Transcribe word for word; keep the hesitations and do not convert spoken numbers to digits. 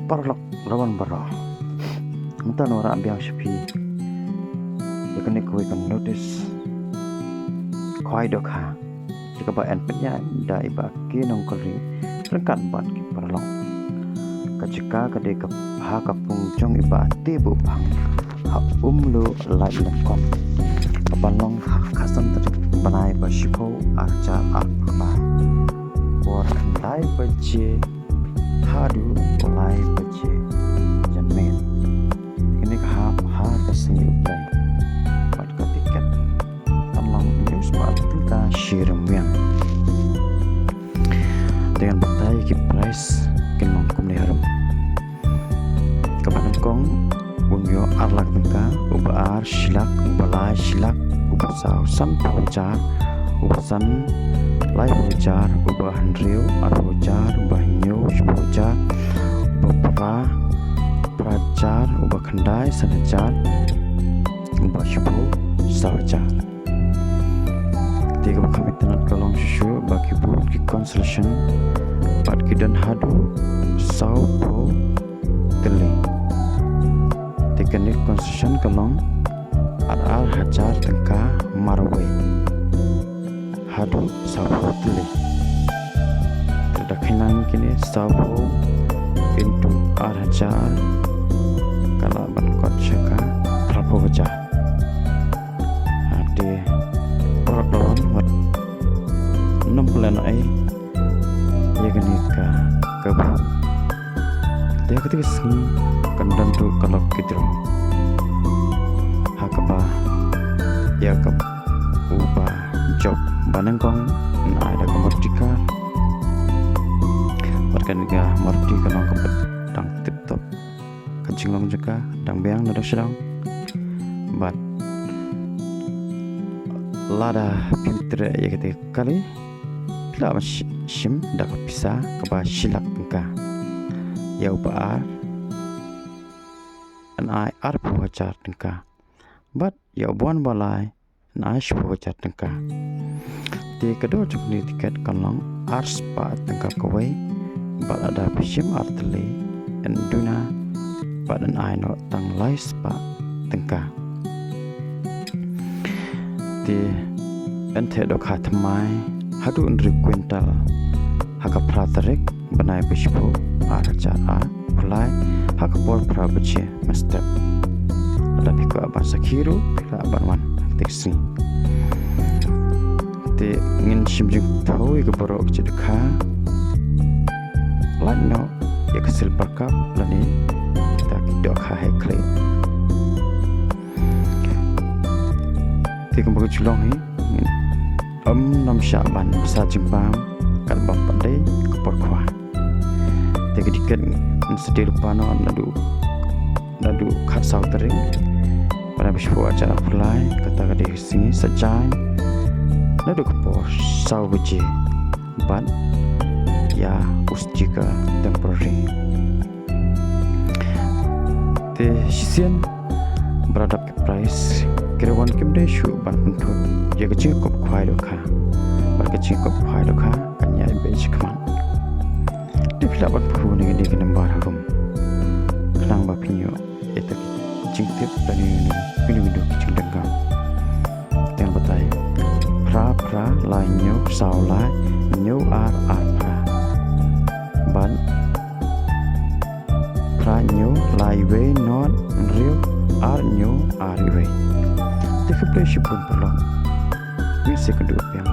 Paralok lawan baroh, mynta ngan wanrah biang sha phi ïa kane kawei ka notis khwai dohkha, ïa kaba yn pynïaid da i Bah K Nongkylri ryngkat bad ki paralok. Ka jaka ka dei ka ha ka pung jong i Bah T Buhphang ha Umlu Laitlyngkot, kaba long ha ka khatsan tarik bnai ba shiphew, ar hajar arphew lai. Por khyndai baje haduh lai baje janmiet. Kane ka hap ha ka sngi U Blei. Bad ka tiket kan long hynñiew spah tyngka shi ryngwiang. Te ngan batai ki prize kin long kumne harum. Kaba nyngkong un ïoh ar lak tyngka, uba ar shi lak, uba lai shi lak, uba saw sanphew hajar, uba san laiphew hajar, uba hynriew arphew hajar, uba hynñiew shiphew hajar, uba phra phra hajar, uba khyndai san hajar, uba shiphew saw hajar. Te kaba kham itynnad ka long shuh shuh ba ki bun ki consolation bad ki don haduh sawphew tylli. Te kane consolation ka long ar ar hajar tyngka marwei haduh sawphew tylli. Te da kheiñ lang kine sawphew into ar hajar ka lah ban kot sha ka phraphew hajar. Ha, te paralok lawan wat nym pynlehnohei ïa kane ka kabu. Te ha kata ka sngi kan don ruh ka lucky draw ha kaba ïa ka uba jop ba nyngkong yn ai da ka Maruti car. Bad kane ka Maruti ka long kaba dang tip top. Ka jinglong jong ka dang biang na dang sdang. Bad lada phim treh ïa kata ka kali, phi lah ban shi-, shim da ka pisa kaba shi lak tyngka. Ïa uba ar yn ai arphew hajar tyngka. Bad ïa uba wan ba lai yn ai shiphew hajar tyngka. Te ka dor jong kane ka tiket kan long ar spah tyngka kawei, bad lada phi shim ar tylli yn duna bad yn ai noh tang lai spah tyngka. Te yn theh dohkha thymmai haduh hynriew kwintal ha ka phra tarik bnai ba shiphew, ar hajar arphew lai, ha ka por phra baje mynstep. Lada phi kwah ban sakhi ruh phi lah ban wan ha kata ka sngi. Te ngin shim jingthaw ïa ki baroh ki jait dohkha, lait noh ïa ka silver cup lane kita ki dohkha heh khlieh. Te kumba ka ju long hi, ngin ym nym shah ban bsa jingbam katba pat dei ka por khwai. Te ka tiket ngin sa die lypa noh naduh, naduh khatsaw tarik bnai ba shiphew, ar hajar arphew lai, kata ka dei ka sngi Saitjaiñ, naduh ka por saw baje bad ïa u sticker temporary. Te shisien ba la dap ki prize, ki rangwan kim dei shuh ban pynthut ïa ka jingkop khwai dohkha. Bad ka jingkop khwai dohkha kan ïaid beit shakhmat. Te phi lah ban phone ïa kine ki number harum khnang ba phin ïoh ïa kita ki jingtip lane kino kino ki jingdonkam. Te ngan batai: phra phra lai hynñiew saw lai hynñiew ar ar phra, bad phra hynñiew lai wei nod hynriew ar hynñiew ar wei. Te khublei shibun paralok. Ngin sa ïakynduh biang